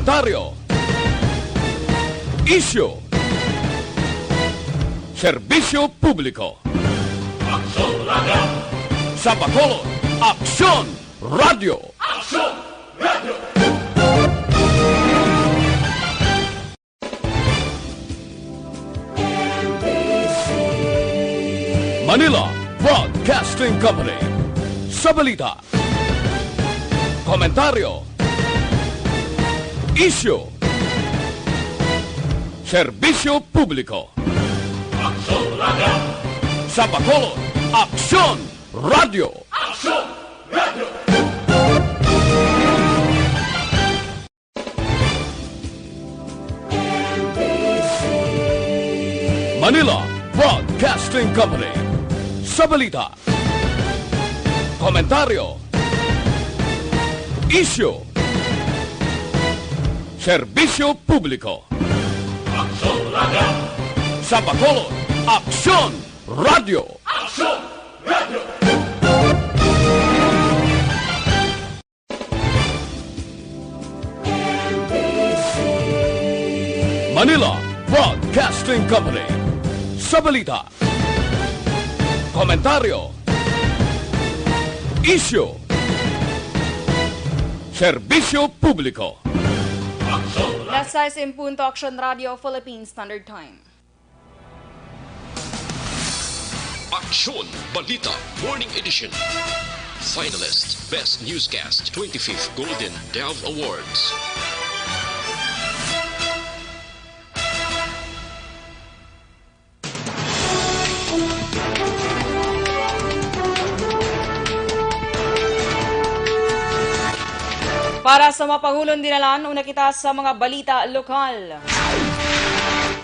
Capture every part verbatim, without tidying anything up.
Komentaryo. Isyu. Serbisyo publiko. Aksyon Radio. Sa Bacolod, Aksyon Radio. Aksyon Radio. Manila Broadcasting Company. Sa balita, komentaryo, isyu, serbisyo publiko. Aksyon Radio. Sa Bacolod, Aksyon Radio. Aksyon Radio. Manila Broadcasting Company. Sa balita, komentaryo, isyu, serbisyo publiko. Aksyon Radio. Sa Bacolod, Aksyon Radio. Aksyon Radio. Manila Broadcasting Company. Sa balita, komentaryo, isyu, serbisyo publiko. Aksyon Radio. Las sais en punto, Aksyon Radio, Philippine Standard Time. Aksyon Balita Morning Edition. Finalist, Best Newscast, twenty-fifth Golden Dove Awards. Para sa mapangulon dinalan, una kita sa mga balita lokal.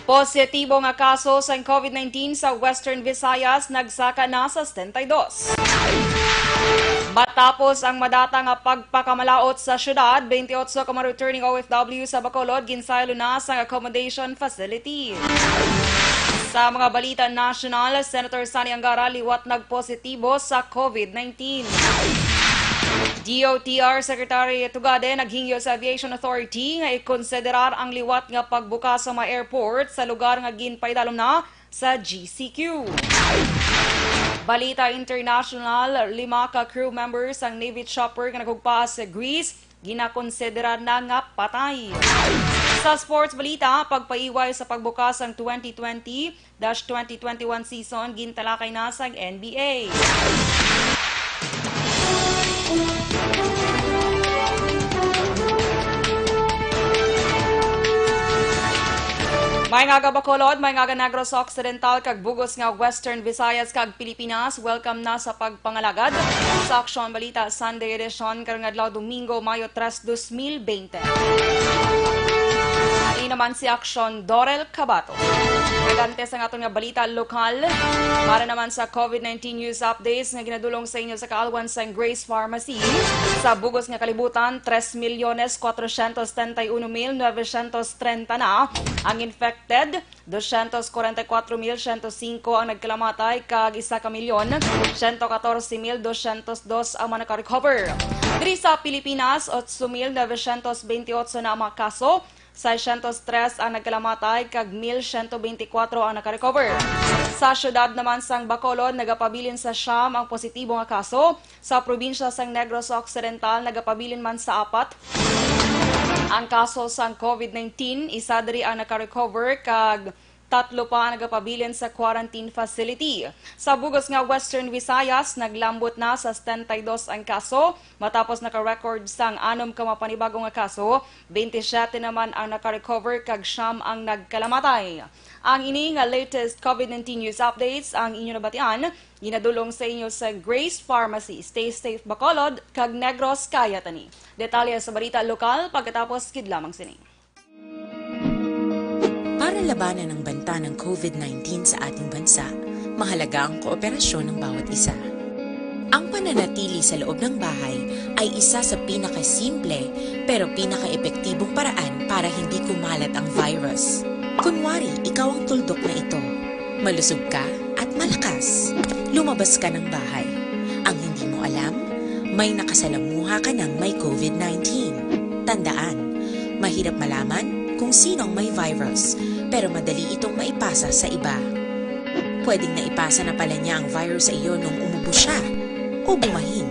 Positibo nga kaso sang COVID nineteen sa Western Visayas nagsaka na sa setenta y dos. Matapos ang madata nga pagpakamalaot sa syudad, twenty-eight ka mga returning O F W sa Bacolod ginsaylo na sang accommodation facility. Sa mga balita nasyonal, Senator Sonny Angara liwat nagpositibo sa COVID nineteen. D O T R Secretary Tugade naghingyo sa Aviation Authority nga ikonsiderar ang liwat nga pagbukas sa mga airport sa lugar nga ginpaidalom na sa G C Q. Balita international, lima ka crew members sang Navy chopper nga naghugpas sa Greece ginakonsidera na nga patay. Sa sports balita, pagpaiway sa pagbukas sang twenty twenty dash twenty twenty-one season gintalakay na sang N B A. Maayong aga Bacolod, maayong aga Negros Occidental, kag bug-os nga Western Visayas kag Pilipinas. Welcome na sa pagpangalagad sa Aksyon Balita Sunday Edition karong adlaw, Domingo, Mayo tres, dos mil bente. Ini naman si Aksyon Dorel Cabato. Kag antes ang aton nga balita lokal, para naman sa COVID nineteen news updates nga ginadulong sa inyo sa kaalwan sang Grace Pharmacy. Sa bug-os nga kalibutan, tres milyones cuatrocientos setenta y uno mil novecientos treinta na ang infected, doscientos cuarenta y cuatro mil ciento cinco ang nagkalamatay, kag isa ka milyon, ciento catorce mil doscientos dos ang mga naka-recover. Diri sa Pilipinas, otso mil novecientos veintiocho na ang mga kaso, seiscientos tres ang nagkalamatay, kag mil ciento veinticuatro ang naka-recover. Sa siyudad naman sang Bacolod, nagapabilin sa siyam ang positibo nga kaso. Sa probinsya sang Negros Occidental, nagapabilin man sa apat ang kaso sang COVID nineteen, isa diri ang naka-recover, kag tatlo pa ang nagapabilin sa quarantine facility. Sa bug-os nga Western Visayas, naglambot na sa setenta y dos ang kaso, matapos naka-record sang anom ka mga panibago nga kaso, veintisiete naman ang naka-recover, kag siyam ang nagkalamatay. Ang ini nga latest COVID nineteen news updates ang inyo nabatian, ginadulong sa inyo sa Grace Pharmacy. Stay safe, Bacolod kag Negros, kaya tani. Detalye sa balita lokal pagkatapos gid lamang sini. Para labanan ang banta ng COVID nineteen sa ating bansa, mahalaga ang kooperasyon ng bawat isa. Ang pananatili sa loob ng bahay ay isa sa pinakasimple pero pinakaepektibong paraan para hindi kumalat ang virus. Kunwari, ikaw ang tuldok na ito. Malusog ka at malakas. Lumabas ka ng bahay. Ang hindi mo alam, may nakasalamuha ka ng may COVID nineteen. Tandaan, Mahirap malaman kung sino ang may virus, pero madali itong maipasa sa iba. Pwedeng naipasa na pala niya ang virus sa iyo nung umubo siya, o bumahin,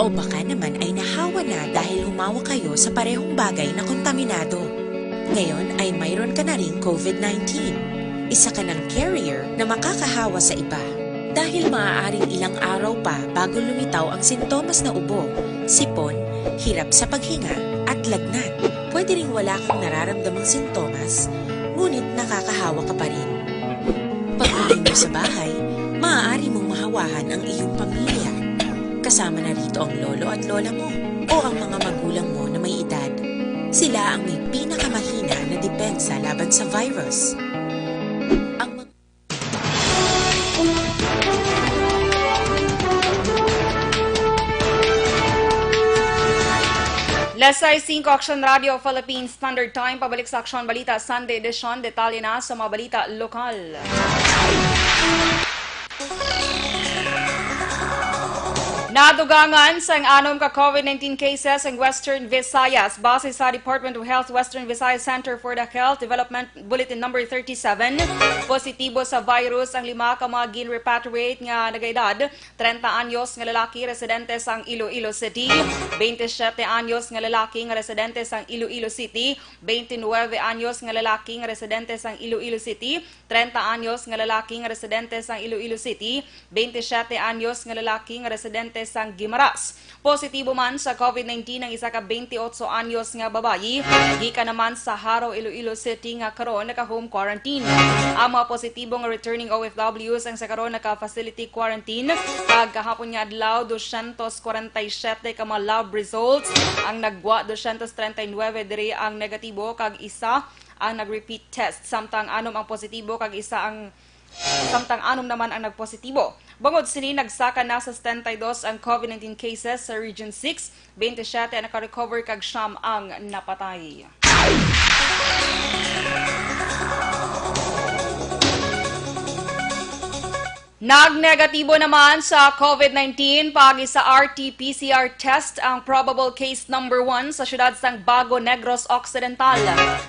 o baka naman ay nahawa na dahil humawak kayo sa parehong bagay na kontaminado. Ngayon ay mayroon ka na ring COVID nineteen. Isa ka ng carrier na makakahawa sa iba. Dahil maaaring ilang araw pa bago lumitaw ang sintomas na ubo, sipon, hirap sa paghinga, at lagnat. Pwede ring wala kang nararamdamang sintomas, ngunit nakakahawa ka pa rin. Pag-uwi mo sa bahay, maaari mong mahawahan ang iyong pamilya. Kasama na rito ang lolo at lola mo o ang mga magulang mo na may edad. Sila ang may pinakamahina na depensa laban sa virus. Ang mga Las sais singko, Action Radio Philippines Standard Time. Pabalik sa Action Balita Sunday Edition. Detalye na sa mga balita lokal. Nadugangan sang anom ka COVID nineteen cases ang Western Visayas. Base sa Department of Health Western Visayas Center for the Health Development Bulletin Number thirty-seven, positibo sa virus ang lima ka mga gin-repatriate nga nagaedad, treinta anyos nga lalaki residente sang Iloilo City, twenty-seven anyos nga lalaki nga residente sang Iloilo City, twenty-nine anyos nga lalaki nga residente sang Iloilo City, treinta anyos nga lalaki nga residente sang Iloilo City, twenty-seven anyos nga lalaki nga residente sang Guimaras. Positibo man sa COVID nineteen ang isa ka twenty-eight anyos nga babayi, gikan naman sa Jaro, Iloilo City, nga karon naka-home quarantine. Ang mga positibo nga returning O F Ws ang sa karon naka-facility quarantine, kag kahapon nga adlaw, dosyentos kwarenta y siyete ka mga lab results ang naggwa, dosyentos treinta y nuebe diri ang negatibo, kag isa ang nag-repeat test, samtang anom ang positibo kag isa ang, samtang anom naman ang nagpositibo. Bangod sini, nagsaka na sa setenta y dos ang COVID nineteen cases sa Region six, twenty-seven ang naka-recover kag siyam ang napatay. Nagnegatibo naman sa COVID nineteen paagi sa R T P C R test ang probable case number one sa siyudad sang Bago, Negros Occidental.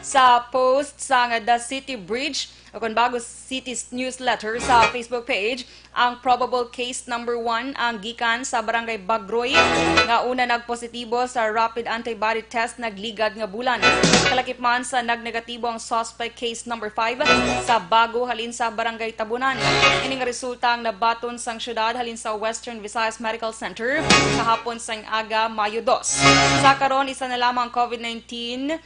Sa post sang The City Bridge, o kon Bago City's newsletter sa Facebook page, ang probable case number one ang gikan sa Barangay Bagroy, nga una nagpositibo sa rapid antibody test nagligad nga bulan. Kalakip man sa nagnegatibo ang suspect case number five sa Bago, halin sa Barangay Tabunan. Ini nga resulta ang nabaton sang siyudad halin sa Western Visayas Medical Center kahapon sang aga, Mayo dos. Sa karon, isa na lamang COVID nineteen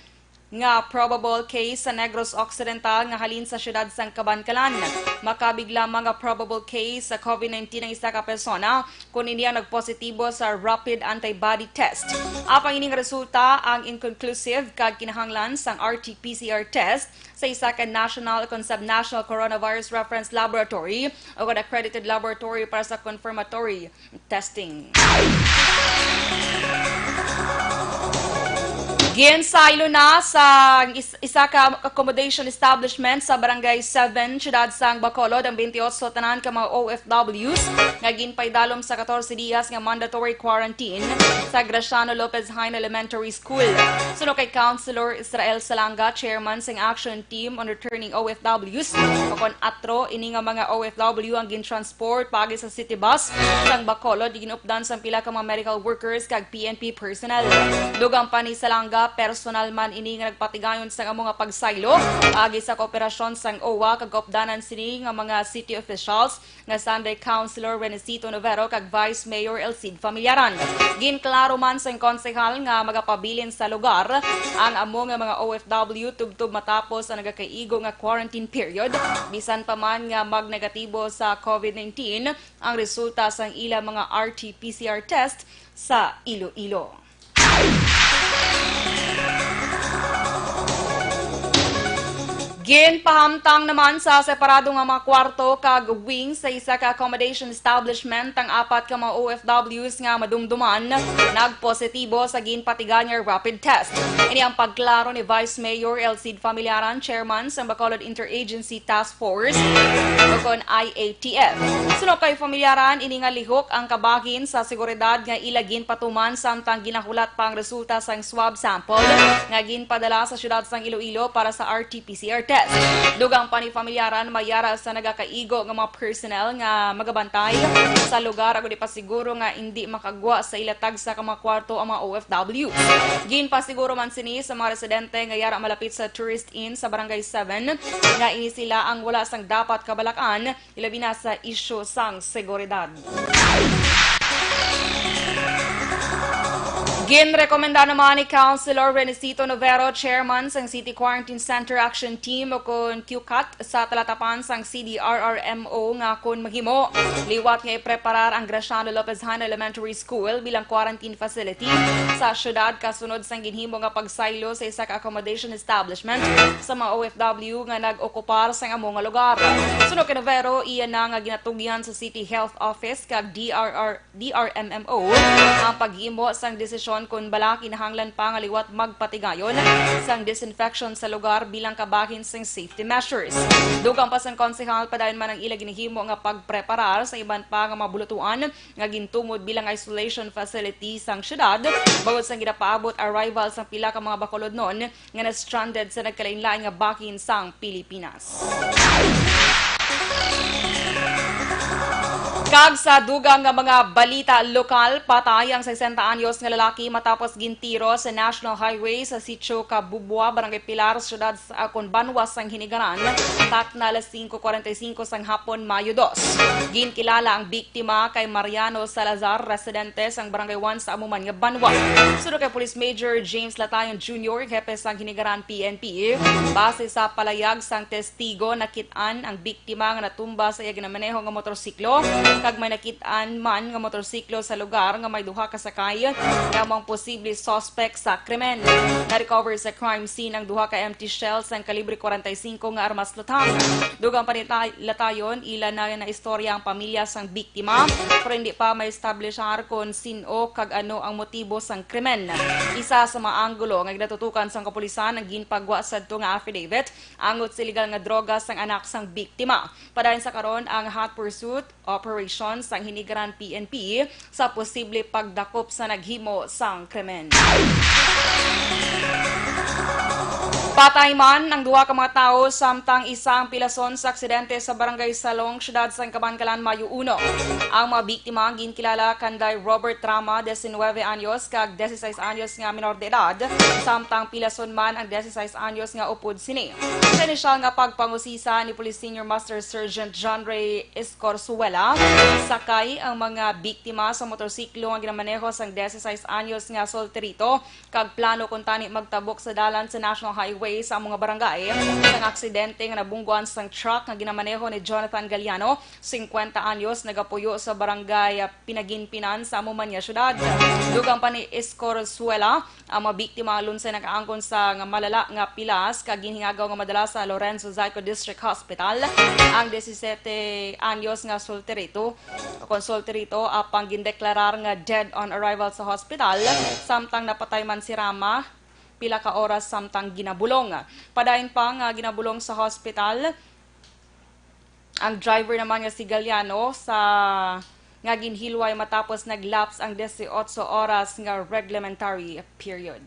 nga probable case sa Negros Occidental nga halin sa siyudad sang Kabankalan. Makabig lamang nga probable case sa COVID nineteen ang isa ka persona kon ini ang nagpositibo sa rapid antibody test. Apang ining resulta ang inconclusive kag kinahanglan sang R T P C R test sa isa ka national o kon sub-national coronavirus reference laboratory o kon accredited laboratory para sa confirmatory testing. Ginsaylo na sa is-, isa ka accommodation establishment sa Barangay seven, siyudad sang Bacolod, ang twenty-eight tanan ka mga O F Ws nga ginpaidalom sa katorse diyas nga mandatory quarantine sa Graciano Lopez Jaen Elementary School. Suno kay Councilor Israel Salanga, chairman sang Action Team on Returning O F Ws, o kon atro, ini nga mga O F W ang gintrans- transport paagi sa city bus sang Bacolod, ginupdan sang pila ka mga medical workers kag P N P personnel. Dugang pa ni Salanga, personal man ini nga nagpatigayon sang amo nga pagsaylo paagi sa kooperasyon sang O W A, kag kaupdanan sini nga mga city officials nga sanday Councilor Renesito Novero kag Vice Mayor Elcid Familiaran. Ginklaro man sang konsehal nga magapabilin sa lugar ang amo nga mga O F W tubtob matapos ang nagakaigo nga quarantine period, bisan pa man nga magnegatibo sa COVID nineteen ang resulta sang ila mga R T P C R test sa Iloilo. Ginpahamtang naman sa separado nga mga kwarto kag wing sa isa ka accommodation establishment ang apat ka mga O F Ws nga madumduman nagpositibo sa ginpatigan nga rapid test. Ini ang pagklaro ni Vice Mayor Elcid Familiaran, chairman sa Bacolod Interagency Task Force, o kon I A T F. Suno kay Familiaran, ini nga lihok ang kabahin sa seguridad nga ila ginpatuman samtang ginahulat pa ang resulta sang swab sample nga ginpadala sa siyudad sang Iloilo para sa R T P C R test. Dugang pa ni Familiaran, may ara sa nagakaigo nga mga personnel nga magabantay sa lugar agud ipasiguro nga indi makagwa sa ila tagsa ka mga kwarto ang mga O F W. Ginpasiguro man sini sa mga residente nga yara malapit sa Tourist Inn sa Barangay seven nga ini sila ang wala sang dapat kabalak-an, ilabi na sa isyu sang seguridad. Ginrekomenda naman ni Councilor Renesito Novero, chairman sang City Quarantine Center Action Team o kon Q CAT, sa talatapan sang C D R R M O nga kon mahimo, liwat nga ipreparar ang Graciano Lopez Jano Elementary School bilang quarantine facility sa syudad kasunod sang ginhimo nga pagsaylo sa isa ka accommodation establishment sa mga O F W nga nag-okupar sang amo nga lugar. Suno kay Novero, iya na nga ginatugyan sa City Health Office kag D R R D R M M O ang paghimo sang desisyon kon bala kinahanglan pa nga liwat magpatigayon sang disinfection sa lugar bilang kabahin sang safety measures. Dugang pa sang konsehal, padayon man ang ila ginahimo nga pagpreparar sa iban pa nga mga bulutuan nga gintumod bilang isolation facility sang syudad, bangod sang ginapaabot arrival sang pila ka mga Bacolodnon nga na-stranded sa nagkalainlain nga bahin sang Pilipinas. Kag sa dugang nga mga balita lokal, patay ang sesenta anyos nga lalaki matapos gintiro sa National Highway sa Sitio Kabubua, Barangay Pilar, siyudad sa, kon banwa sang Hinigaran, takna alas singko kwarenta y singko sang hapon, Mayo dos. Ginkilala ang biktima kay Mariano Salazar, residente sang Barangay one sa amo man nga banwa. Suno kay Police Major James Latayon Junior, hepe sang Hinigaran P N P, base sa palayag sang testigo, nakit-an ang biktima nga natumba sa iya ginamaneho nga motorsiklo, kag may nakit-an man nga motorsiklo sa lugar nga may duha ka sakay nga amo ang posible suspect sa krimen. Na-recover sa crime scene ang duha ka empty shells sang kalibre kwarenta y singko nga armas luthang. Dugang pa ni Tay-, Latayon, ila na naistorya ang pamilya sang biktima, pero hindi pa ma-establishar kon sin-o kag ano ang motibo sang krimen. Isa sa mga anggulo nga ginatutukan sang kapulisan ang ginpagwa sadto nga affidavit angot sa illegal nga droga sang anak sang biktima. Padayon sa karon ang hot pursuit operation sang Hinigaran P N P sa posible pagdakop sa naghimo sang krimen. Patay man ang duha ka mga tawo, samtang isa ang pilason sa aksidente sa Barangay Salong, siyudad sang Kabankalan, Mayo uno. Ang mga biktima ginkilala kanday Robert Rama, diecinueve anyos, kag dieciséis anyos nga minor de edad, samtang pilason man ang dieciséis anyos nga upod sini. Sa inisyal nga pagpangusisa ni Police Senior Master Sergeant John Ray Escorzuela, sakay ang mga biktima sa motorsiklo nga ginamaneho sang dieciséis anyos nga solterito kag plano kuntani magtabok sa dalan sa National Highway sa amo nga barangay. Sang aksidente nga nabungguan sang truck nga ginamaneho ni Jonathan Galiano, singkwenta anyos, nagapuyo sa barangay, ah, Pinaginpinan sa amo man nga syudad. Dugang pa ni Escorzuela, ang mga biktima lunsay nakaangkon sa nga malala nga pilas kag ginhingagaw nga madala sa Lorenzo Zayco District Hospital. Ang disisete anyos nga solterito, o kon solterito, apang gindeklarar nga dead on arrival sa hospital, samtang napatay man si Rama pila ka oras samtang ginabulong. Padayon pa nga ginabulong sa hospital ang driver naman nga si Galiano sa nga ginhilway matapos nag-lapse ang dieciocho oras nga reglementary period.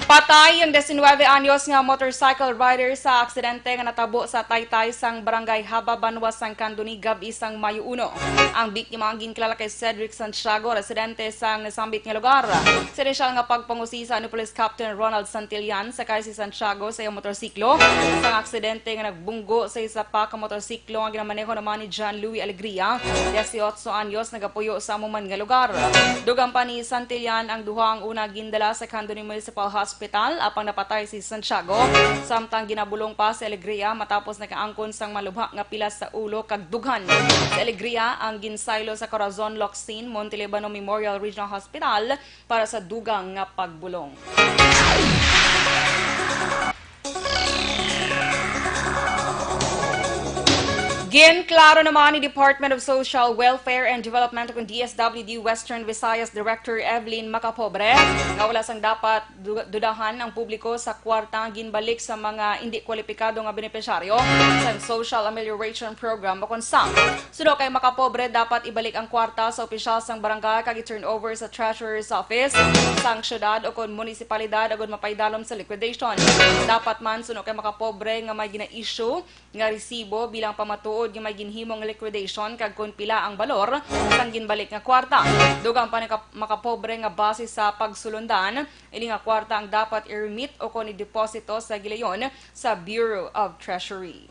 Patay ang diecinuebe anyos nga motorcycle rider sa aksidente nga natabo sa taytay sang Barangay Haba, Banwa sang Candoni, gab-i sang Mayo uno. Ang biktima ang ginkilala kay Cedric Santiago, residente sang nasambit nga lugar. Sa inisyal nga pagpangusisa ni Police Captain Ronald Santillan, sakay si Santiago sa iyang motorsiklo sang aksidente nga nagbunggo sa isa pa ka motorsiklo nga ginamaneho naman ni John Louis Alegria, dieciocho anyos, nagapuyo sa amo man nga lugar. Dugang pa ni Santillan, ang duha ang una gindala sa Candoni Municipal Hospital ospital, apang napatay si Santiago, samtang ginabulong pa si Alegria matapos nakaangkon sang malubha nga pilas sa ulo kag dughan. Si Alegria ang ginsaylo sa Corazon Locsin Montelibano Memorial Regional Hospital para sa dugang nga pagbulong. Ginklaro naman ni Department of Social Welfare and Development, kun D S W D, Western Visayas Director Evelyn Macapobre nga wala sang dapat du-, dudahan ang publiko sa kwarta nga ginbalik sa mga indi kwalipikado nga benepisyaryo sang Social Amelioration Program o kon SAP. Suno kay Macapobre, dapat ibalik ang kwarta sa opisyal sang barangay kag i-turnover sa treasurer's office sang syudad o kon munisipalidad agud mapaidalom sa liquidation. Dapat man, suno kay Macapobre, nga may gina-issue nga resibo bilang pamatuod nga may ginhimong liquidation kag kon pila ang balor sang ginbalik nga kwarta. Dugang pa ni Kap-, Macapobre nga base sa pagsulundan, ini nga kwarta ang dapat i-remit o kon i-deposito sa gilayon sa Bureau of Treasury.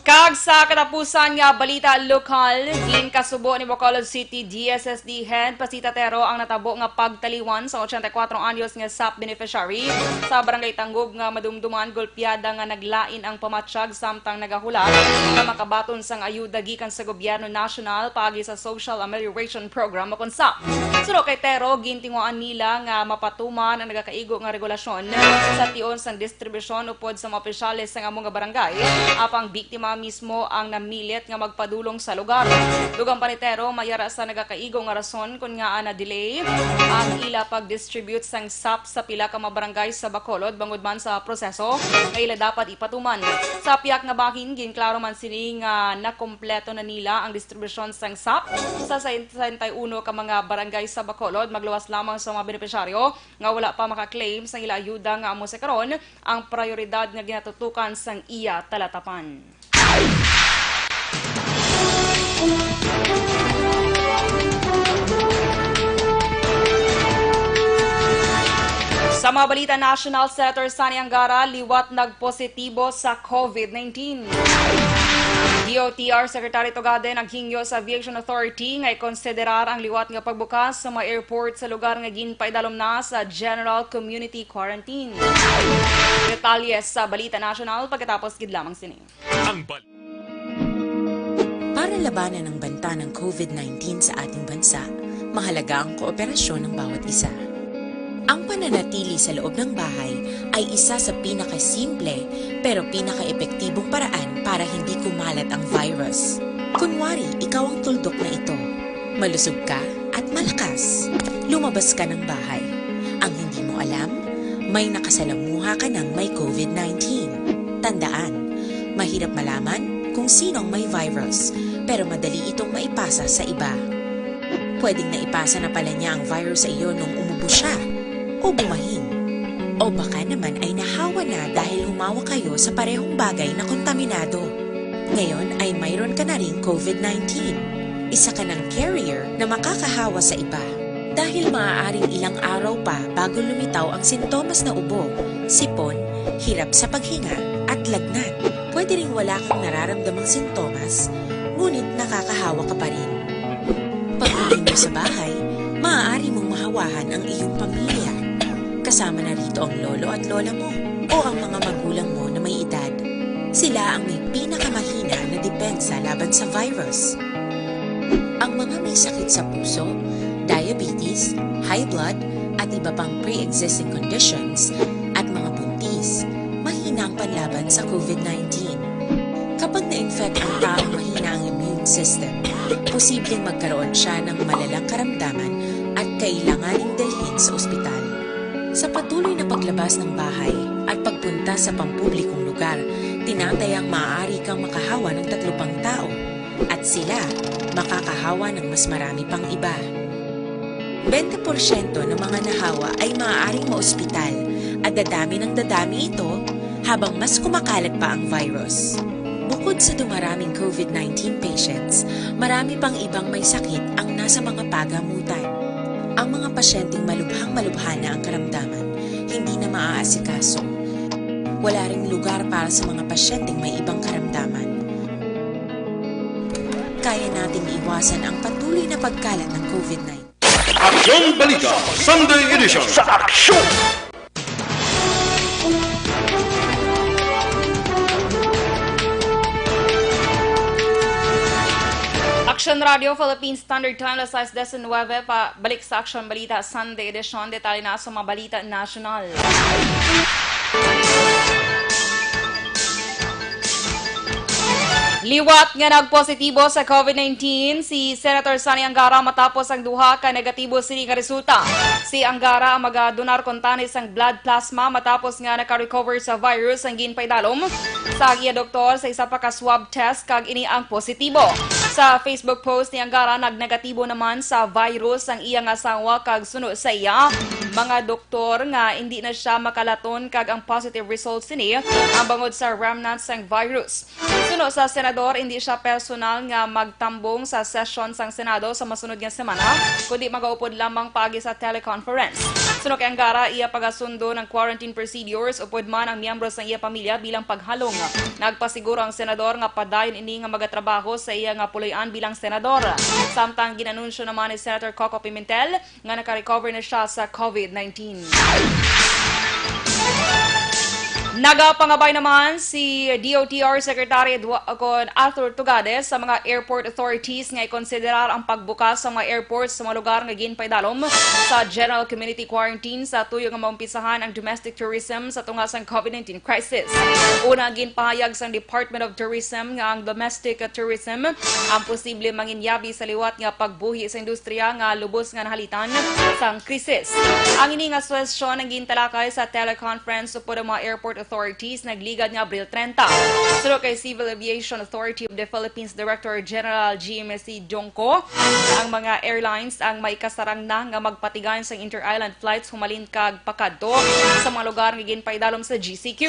Kag sa katapusan nga balita lokal, ginkasubo ni Bacolod City D S S D Head Pasita Tero ang natabo nga pagtaliwan sa ochenta y cuatro anyos nga SAP beneficiary sa Barangay Tangub nga madumduman golpeada nga naglain ang pamatyag samtang nagahulat nga makabaton sang ayuda gikan sa gobyerno nasyonal paagi sa Social Amelioration Program o kon SAP. Suno kay Tero, gintinguhaan nila nga mapatuman ang nagakaigo nga regulasyon sa tion sang distribusyon upod sa mga opisyales sang amo nga barangay, apang biktima mismo ang namilit nga magpadulong sa lugar. Dugang pa ni Tero, may ara sa nagakaigo nga rason kon ngaa na-delay ang ila pag-distribute sang SAP sa pila ka mga barangay sa Bacolod bangod man sa proseso nga ila dapat ipatuman. Sa pihak nga bahin, ginklaro man sini nga nakompleto na nila ang distribusyon sang SAP sa sesenta y uno ka mga barangay sa Bacolod, magluwas lamang sa mga benepisyaryo nga wala pa maka-claim sang ila ayuda nga amo sa karon ang prayoridad nga ginatutukan sang iya talatapan. Sa mga balita national, Senator Sonny Angara liwat nagpositibo sa COVID nineteen. D O T R Secretary Togade naghingyo sa Aviation Authority nga ikonsiderar ang liwat nga pagbukas sa mga airport sa lugar nga ginpaidalom na sa general community quarantine. Detalye sa balita nasyonal pagkatapos gid lamang sini. Ang bal- Para labanan ang banta ng COVID nineteen sa ating bansa, mahalaga ang kooperasyon ng bawat isa. Ang pananatili sa loob ng bahay ay isa sa pinakasimple pero pinakaepektibong paraan para hindi kumalat ang virus. Kunwari, ikaw ang tuldok na ito. Malusog ka at malakas. Lumabas ka ng bahay. Ang hindi mo alam, may nakasalamuha ka ng may COVID nineteen. Tandaan, mahirap malaman kung sino ang may virus, pero madali itong maipasa sa iba. Pwedeng naipasa na pala niya ang virus sa iyo nung umubo siya o bumahin. O baka naman ay nahawa na dahil humawak kayo sa parehong bagay na kontaminado. Ngayon ay mayroon ka na ring COVID nineteen. Isa ka ng carrier na makakahawa sa iba. Dahil maaaring ilang araw pa bago lumitaw ang sintomas na ubo, sipon, hirap sa paghinga, at lagnat. Pwede ring wala kang nararamdamang sintomas, ngunit nakakahawa ka pa rin. Pag-uwi mo sa bahay, maaari mong mahawahan ang iyong pamilya. Kasama na rito ang lolo at lola mo o ang mga magulang mo na may edad. Sila ang may pinakamahina na depensa laban sa virus. Ang mga may sakit sa puso, diabetes, high blood, at iba pang pre-existing conditions, at mga buntis, mahina ang panlaban sa COVID nineteen. Kapag na-infect ang taong mahina ang immune system, posibleng magkaroon siya ng malalang karamdaman at kailanganing dalhin sa ospital. Sa patuloy na paglabas ng bahay at pagpunta sa pampublikong lugar, tinatayang maaari kang makahawa ng tatlo pang tao at sila makakahawa ng mas marami pang iba. Bente porsyento ng mga nahawa ay maaaring maospital at dadami ng dadami ito habang mas kumakalat pa ang virus. Bukod sa dumaraming COVID nineteen patients, marami pang ibang may sakit ang nasa mga pagamutan. Ang mga pasyenteng malubhang-malubha na ang karamdaman, hindi na maaasikaso. Wala ring lugar para sa mga pasyenteng may ibang karamdaman. Kaya nating iwasan ang patuloy na pagkalat ng COVID nineteen. Aksyon Balita, Sunday Edition. Sa Aksyon! Aksyon Radio Philippine Standard Time, alas sais disinuybe, pa balik sa Aksyon Balita Sunday Edition. Detalye na sa mga balita nasyonal. Liwat nga nagpositibo sa COVID nineteen si Senator Sonny Angara matapos ang duha ka negatibo sini nga resulta. Si Angara ang magadonar kuntani sang blood plasma matapos nga naka-recover sa virus ang ginpaidalom sa iya doktor sa isa pa ka swab test, kag ini ang positibo. Sa Facebook post ni Angara, nagnegatibo naman sa virus ang iya nga asawa, kag suno sa iya mga doktor nga hindi na siya makalaton kag ang positive results sini ang bangod sa remnants sang virus. Suno sa senador, hindi siya personal nga magtambong sa sesyon sang Senado sa masunod nga semana, kundi magaupod lamang paagi sa teleconference. Suno kay Angara, iya pagasundo ng quarantine procedures, upod man ang miyembro sang iya pamilya bilang paghalong. Nagpasiguro ang senador nga padayon ini nga magatrabaho sa iya nga puloy-an bilang senador. Samtang ginanunsyo naman ni Senator Coco Pimentel nga naka-recover na siya sa COVID nineteen. Nagapangabay naman si D O T R Secretary Edwa-, kon Arthur Tugade sa mga airport authorities nga ikonsiderar ang pagbukas sa mga airports sa mga lugar nga ginpaidalom sa general community quarantine sa tuyo nga maumpisahan ang domestic tourism sa tunga sang COVID nineteen crisis. Una, ginpahayag sang Department of Tourism nga ang domestic tourism ang posible manginyabi sa liwat nga pagbuhi sa industriya nga lubos nga nahalitan sang krisis. Ang ini nga suhestyon ang gintalakay sa teleconference upod ang mga airport authorities nagligad nga Abril trenta. Suno kay Civil Aviation Authority of the Philippines Director General Jim C. Dongco, ang mga airlines ang maikasarang na nga magpatigayon sang inter-island flights humalin kag pakadto sa mga lugar nga ginpaidalom sa G C Q.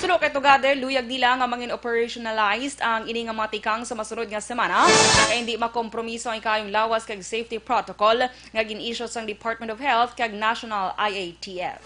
Suno kay Tugade, luyag nila nga mangin operationalized ang ini nga mga tikang sa masunod nga semana, kay hindi makompromiso ang ikayong lawas kag safety protocol nga gin-issue sang Department of Health kag National I A T F.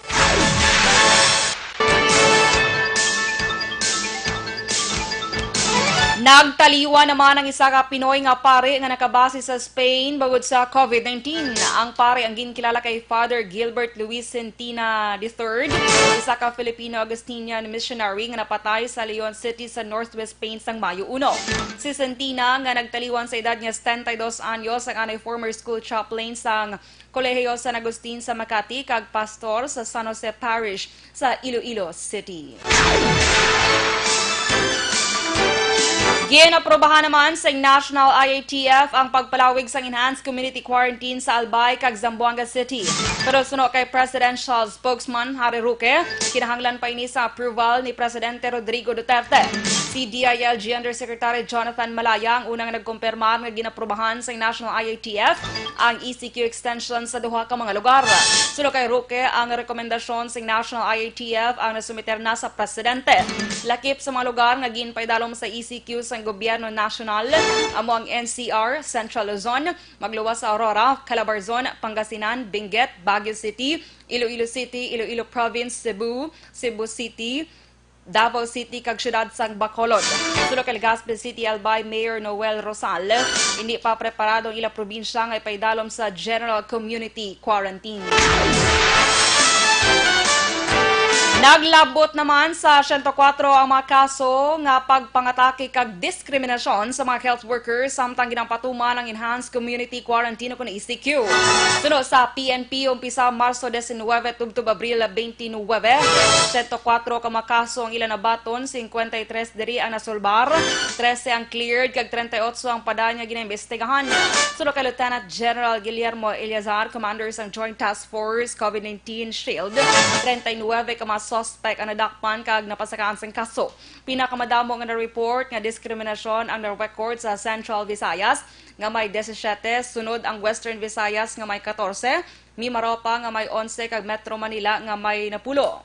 Nagtaliwan naman ang isa ka Pinoy nga pari nga nakabase sa Spain bangod sa COVID nineteen. Ang pari ang ginkilala kay Father Gilbert Luis Centina the third, isa ka Filipino Augustinian missionary nga napatay sa Leon City sa Northwest Spain sang Mayo uno. Si Centina, nga nagtaliwan sa edad nga setenta y dos anyos, ang anay former school chaplain sang Kolehiyo San Agustin sa Makati kag pastor sa San Jose Parish sa Iloilo City. Ginaprobahan naman sang National I A T F ang pagpalawig sang enhanced community quarantine sa Albay kag Zamboanga City. Pero suno kay Presidential Spokesman Harry Roque, kinahanglan pa ini sa approval ni Presidente Rodrigo Duterte. Si D I L G Undersecretary Jonathan Malaya ang unang nagkumpirmar nga ginaprobahan sang National I A T F ang E C Q extension sa duha ka mga lugar. Suno kay Roque, ang rekomendasyon sang National I A T F ang nasumiter na sa presidente. Lakip sa mga lugar nga ginpaidalom sa E C Q sang gobyerno nasyonal amo ang N C R, Central Luzon, magluwas sa Aurora, Calabarzon, Pangasinan, Benguet, Baguio City, Iloilo City, Iloilo Province, Cebu, Cebu City, Davao City, kag siyudad sang Bacolod. Suno kay Legazpi City Albay Mayor Noel Rosal, hindi pa preparado ang ila probinsya nga ipaidalom sa general community quarantine. Naglabot naman sa siyento kuwatro ang mga kaso nga pagpangatake kag diskriminasyon sa mga health workers, samtang ginapatuman ang enhanced community quarantine o kon E C Q. Suno sa P N P, umpisa Marso diecinuebe tubtob Abril twenty-nine, siyento kuwatro ka mga kaso ang ila nabaton, singkwenta y tres diri ang nasulbar, trese ang cleared, kag treinta y ocho ang padayon nga ginaimbestigahan. Suno kay Lieutenant General Guillermo Eleazar, commander sang Joint Task Force COVID nineteen Shield, treinta y nuebe ka mga suspect ang nadakpan kag napasakaan sang kaso. Pinakamadamo nga na-report nga diskriminasyon ang na-record sa Central Visayas, nga may disisyete, sunod ang Western Visayas, nga may katorse, Mimaropa, nga may onse, kag Metro Manila, nga may napulo.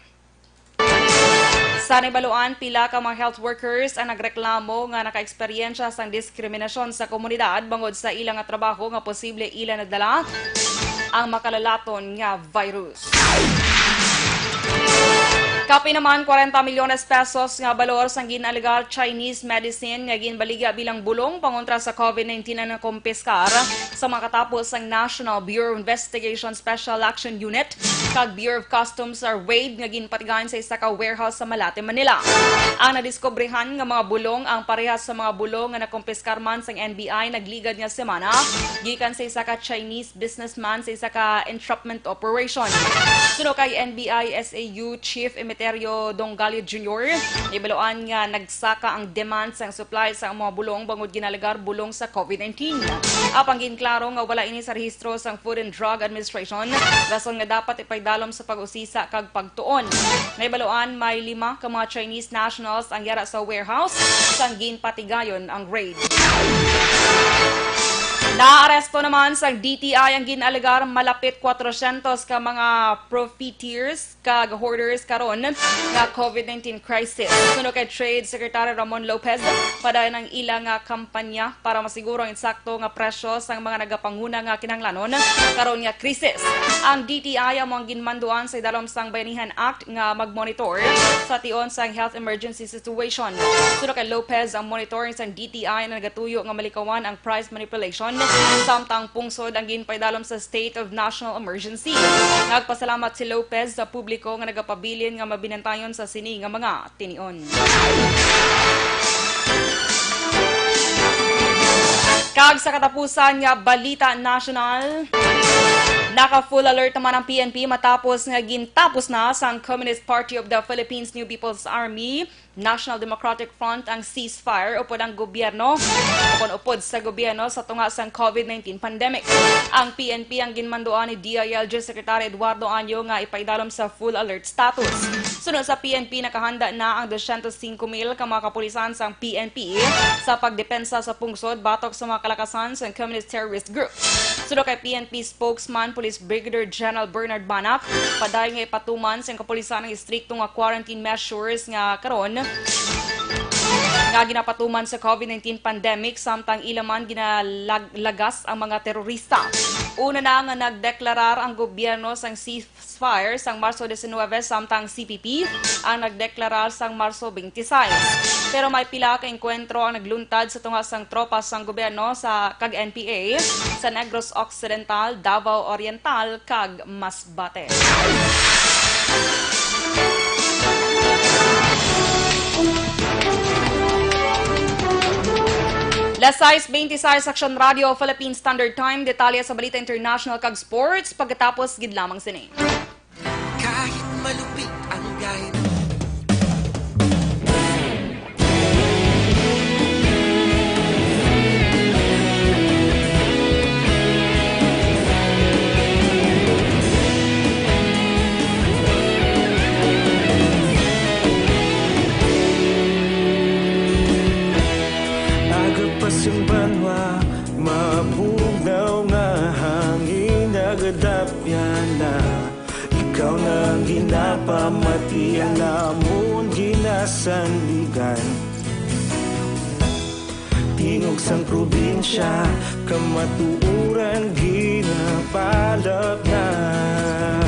Sa nahibaluan, pila ka mga health workers ang nagreklamo nga nakaeksperyensya sang diskriminasyon sa komunidad bangod sa ila nga trabaho nga posible ila nadala ang makalalaton nga virus. Kapin naman kwarenta milyones pesos nga balor sang gin-alegar Chinese medicine nga ginbaligya bilang bulong pangontra sa COVID nineteen ang nakumpiskar sa mga katapos sang National Bureau of Investigation Special Action Unit kag Bureau of Customs raid nga ginpatigayon sa isa ka warehouse sa Malate, Manila. Ang nadiskobrehan nga mga bulong ang parehas sa mga bulong nga nakumpiskar man sang N B I nagligad nga semana gikan sa isa ka Chinese businessman sa isa ka entrapment operation. Suno kay N B I S A U Chief Emeterio Dongalio Junior, nibaloan nga nagsaka ang demand sang supply sa mga bulong bangod ginalegar bulong sa COVID nineteen. Apang ginklaro nga wala ini sa rehistro sang Food and Drug Administration, rason nga dapat ipaidalom sa pag-usisa kag pagtuon. Nibaloan may lima ka mga Chinese nationals ang yara sa warehouse sang ginpatigayon ang raid. Naaresto naman sang D T I ang gin-alegar malapit kwatrocientos ka mga profiteers kag hoarders karon nga COVID nineteen crisis. Suno kay Trade Secretary Ramon Lopez, padayon ang ila nga kampanya para masiguro ang insakto nga presyo sang mga nagapanguna nga kinahanglanon karon nga krisis. Ang D T I amo ang ginmanduan sa idalom sang Bayanihan Act nga mag-monitor sa tion sang health emergency situation. Suno kay Lopez, ang monitoring sang D T I na nagatuyo nga malikawan ang price manipulation, samtang pungsod ang ginpaidalom sa state of national emergency. Nagpasalamat si Lopez sa publiko nga nagapabilin nga mabinantayon sa sini nga mga tinion. Kag sa katapusan nga balita nasyonal, naka full alert naman ang P N P matapos nga gintapos na sang Communist Party of the Philippines New People's Army National Democratic Front ang ceasefire upod ang gobyerno, upod, upod sa gobyerno sa tunga sang COVID nineteen pandemic. Ang P N P ang ginmanduan ni D I L G Secretary Eduardo Año nga ipaidalom sa full alert status. Suno sa P N P, nakahanda na ang dosyentos singko mil ka mga kapulisan sang P N P sa pagdepensa sa pungsod batok sa mga kalakasan sang communist terrorist group. Suno kay P N P spokesman Police Brigadier General Bernard Banac, padayon nga ipatuman sang kapulisan ang istrikto nga quarantine measures nga karon nga ginapatuman sa COVID nineteen pandemic, samtang ila man ginalagas ang mga terorista. Una na nga nagdeklarar ang gobyerno sang ceasefire sang Marso diecinuebe, samtang C P P ang nagdeklarar sang Marso twenty-six. Pero may pila ka engkwentro ang nagluntad sa tunga sang tropa sang gobyerno sa, kag N P A sa Negros Occidental, Davao Oriental, kag Masbate. Las sais beintiseis, Aksyon Radio, Philippine Standard Time. Detalye sa balita international kag sports pagkatapos gid lamang sini. Kahit malupit ang guide. Agapas ang banwa, mabugnaw nga hangin, nagadapyan na. Ikaw na ang ginapamati, ang namon ginasandigan. Tingog sang probinsya, kamatuoran ginapalapnag.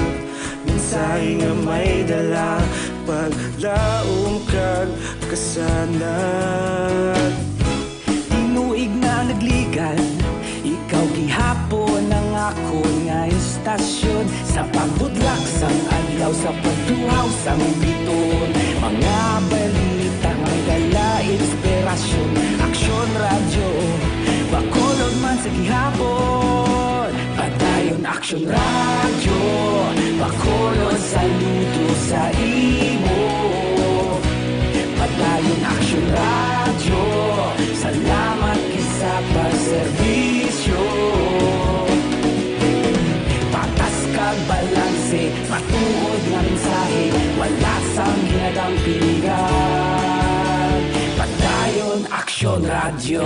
Mensahe nga may dala, paglaom kag kasanag. Tinuig na nagligad, ikaw gihapon ang akon nga istasyon. Sa pagbudlak sang adlaw, sa pagtuhaw sang bituon, mga balita nga dala inspirasyon. Aksyon Radyo, Bacolod man sa gihapon. Padayon Aksyon Radyo, Bacolod, saludo sa imo. Padayon Aksyon Radyo, salamat gid sa pagserbisyo. Patas kag balanse, matuod nga mensahe, wala sang ginadampingan. Padayon Aksyon Radyo.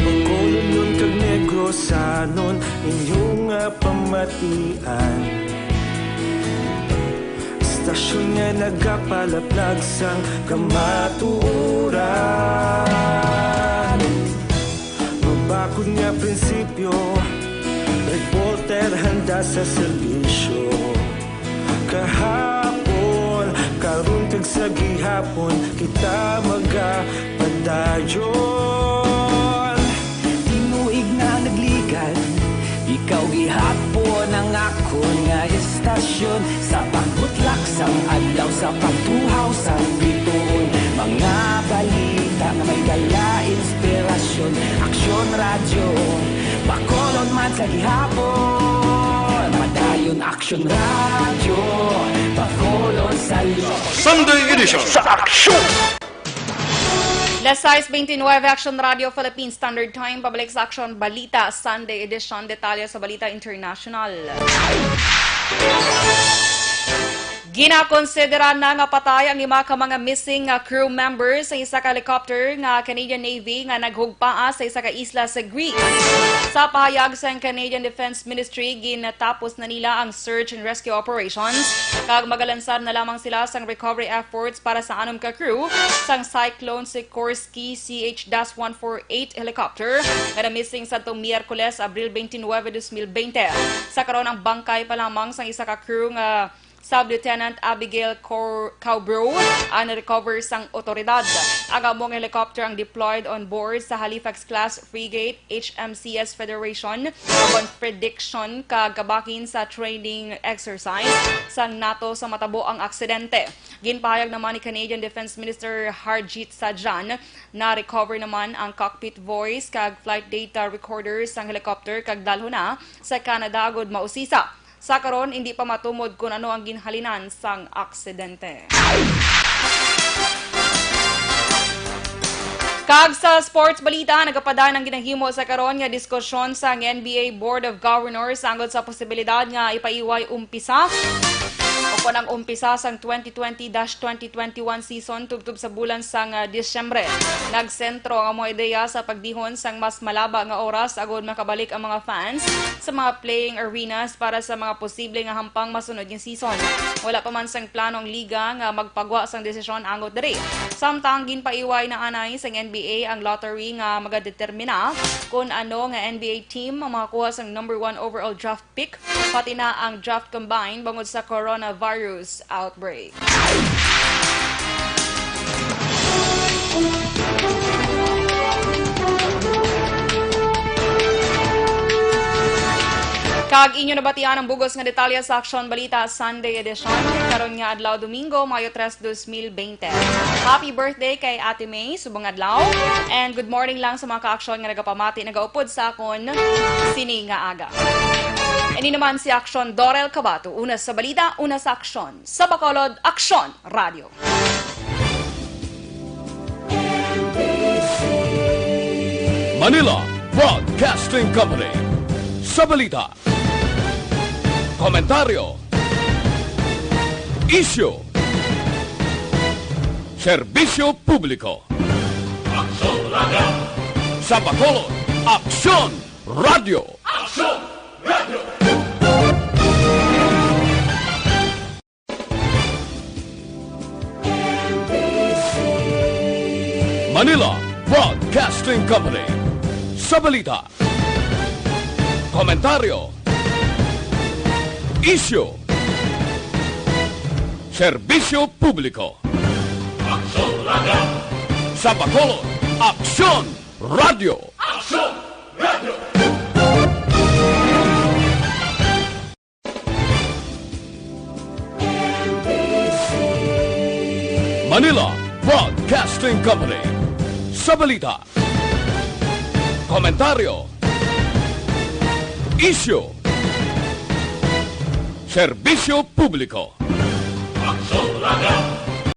Bacolodnon kag Negrosanon, inyo nga pamatian. Istasyon nga nagapalaplag sang kamatuoran. Bakod nga prinsipyo, reporter handa sa serbisyo. Kahapon, karon kag sa gihapon, kita magapadayon. Tinuig nga nagligan, ikaw gihapon ang akon nga istasyon. Sa pagbutlak sang adlaw, sa pagtuhaw sang bituon, mga balita nga may dala inspirasyon. Aksyon Radyo, Bacolod man sa gihapon. Madayon Aksyon Radyo, Bacolod sa liwat. Sunday edition sa Aksyon. Las sais beintinuebe, Aksyon Radyo Philippine Standard Time, pabalik sa Aksyon Balita Sunday Edition. Detalye sa Balita International. Ginakonsidera na nga patay ang lima ka mga missing nga crew members sa isa ka helicopter nga Canadian Navy nga naghugpaa sa isa ka isla sa Greece. Sa pahayag sang Canadian Defense Ministry, ginatapos na nila ang search and rescue operations kag magalansad na lamang sila sang recovery efforts para sa anom ka crew sang Cyclone Sikorsky C H dash one four eight helicopter nga na-missing sadtong Miyerkules, Abril twenty-nine, twenty twenty. Sa karon, ang bangkay pa lamang sang isa ka crew nga Sub-Lieutenant Abigail Cor-, Cowbro ang na-recover sang otoridad. Ang amo nga helicopter ang deployed on board sa Halifax-class frigate H M C S Federation, upon prediction kag kabahin sa training exercise sang NATO sa matabo ang aksidente. Ginpahayag naman ni Canadian Defense Minister Harjit Sajjan, na-recover naman ang cockpit voice kag flight data recorder sang helicopter kag dalhon na sa Canada agud mausisa. Sa karon, indi pa matumod kon ano ang ginhalinan sang aksidente. Kag sa sports balita, nagapadayon ang ginahimo sa karon nga diskusyon sang N B A Board of Governors angod sa posibilidad nga ipaiway umpisa o kon ang umpisa sang twenty twenty dash twenty twenty-one season tubtob sa bulan sang, ah, Disyembre. Nagsentro ang among ideya sa pagdihon sang mas malaba nga oras agud makabalik ang mga fans sa mga playing arenas para sa mga posible nga hampang masunod nga season. Wala pa man sang plano ang liga nga magpagwa sang desisyon angot diri. Samtang ginpaiway na anay sang N B A ang lottery nga magadetermina kon ano nga N B A team ang makakuha sang number one overall draft pick, pati na ang draft combine bangod sa coronavirus outbreak. Kag inyo nabatian ang bugos nga detalye sa Aksyon Balita Sunday Edition karon nga adlaw, Domingo, Mayo tres, dos mil bente. Happy birthday kay Ate May, subong adlaw. And good morning lang sa mga ka-aksyon nga nagapamati, nagaupod sa akon sini nga aga. Ini naman si Aksyon Dorel Cabato. Una sa balita, una sa aksyon. Sa Bacolod, Aksyon Radio. Manila Broadcasting Company. Sa balita, komentaryo, isyu, serbisyo publiko. Aksyon Radio. Sa Bacolod, Aksyon Radio. Aksyon Radio. Manila Broadcasting Company. Sa balita, komentaryo, isyu, serbisyo publiko. Aksyon Radio. Sa Bacolod, Aksyon Radio. Aksyon Radio. Manila Broadcasting Company. Sa balita, komentaryo, isyu, serbisyo publiko. Aksyon Radio.